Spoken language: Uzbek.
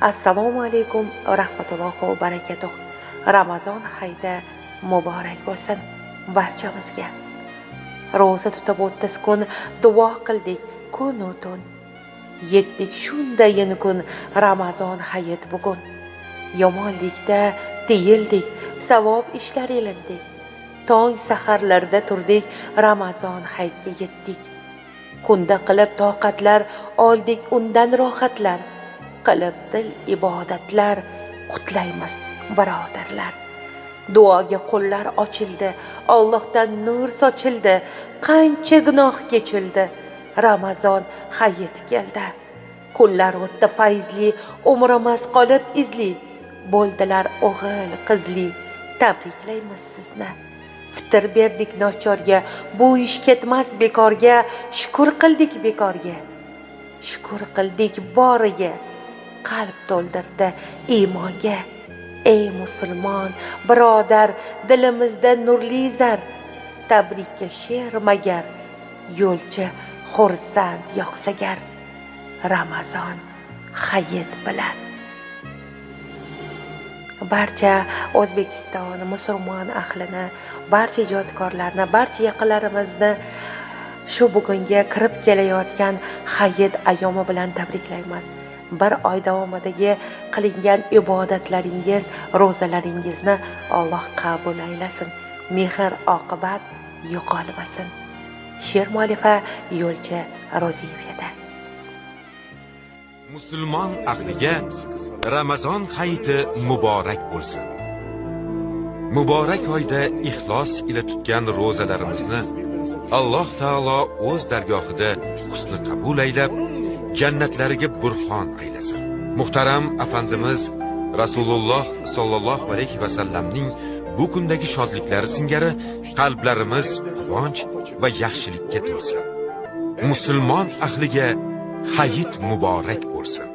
Assalomu alaykum va rahmatullohi va barakatuh. Ramazon hayiti muborak bo'lsin barchamizga. Ro'za tutib 30 kun duo qildik kun u tun. Yetdik shundayin kun Ramazon hayit bugun. Yomonlikda tiyildik, savob ishlar elindik. Tong saharlarda turdik, Ramazon hayitga yetdik. Kunda qilib toqatlar, oldik undan rohatlar. Qilib dil ibodatlar, qutlaymiz birodarlar. Duoga qo'llar ochildi, Allohdan nur sochildi, qancha gunoh kechildi. Ramazon hayit keldi. Kunlar o'tdi fayzli, umrimiz qolib izli. Bo'ldilar o'g'il qizli, tabriklaymiz sizni. Fitr berdik nochorga, bu ish ketmas bekorga, shukr qildik bekorga. Shukr qildik boriga, qalb to'ldirdi iymonga. Ey musulmon birodar, dilimizda nurli zar, tabrikka she'r magar, yo'lchi xursand yoqsagar. Ramazon hayit bilan. Barcha O'zbekiston musulmon ahlini, barcha ijodkorlarni, barcha yaqinlarimizni shu bugunga kirib kelayotgan hayit ayyomi bilan tabriklaymiz. Bir oy davomidagi qilingan ibodatlaringiz, ro'zalaringizni Alloh qabul aylasin. Mehr oqibat yo'qolmasin. She'r muallifi Yo'lchi Ro'ziyev edi. Musulmon ahliga Ramazon hayiti muborak bo'lsin. Muborak oyda ixlos ila tutgan ro'zalarimizni Alloh taolo o'z dargohida husni qabul aylab, jannatlariga burxon aylasin. Muhtaram afandimiz Rasululloh sollallohu alayhi va sallamning bu kundagi shodliklari singari qalblarimiz quvonch va yaxshilikka to'lsin. Musulmon ahliga hayit muborak bo'lsin.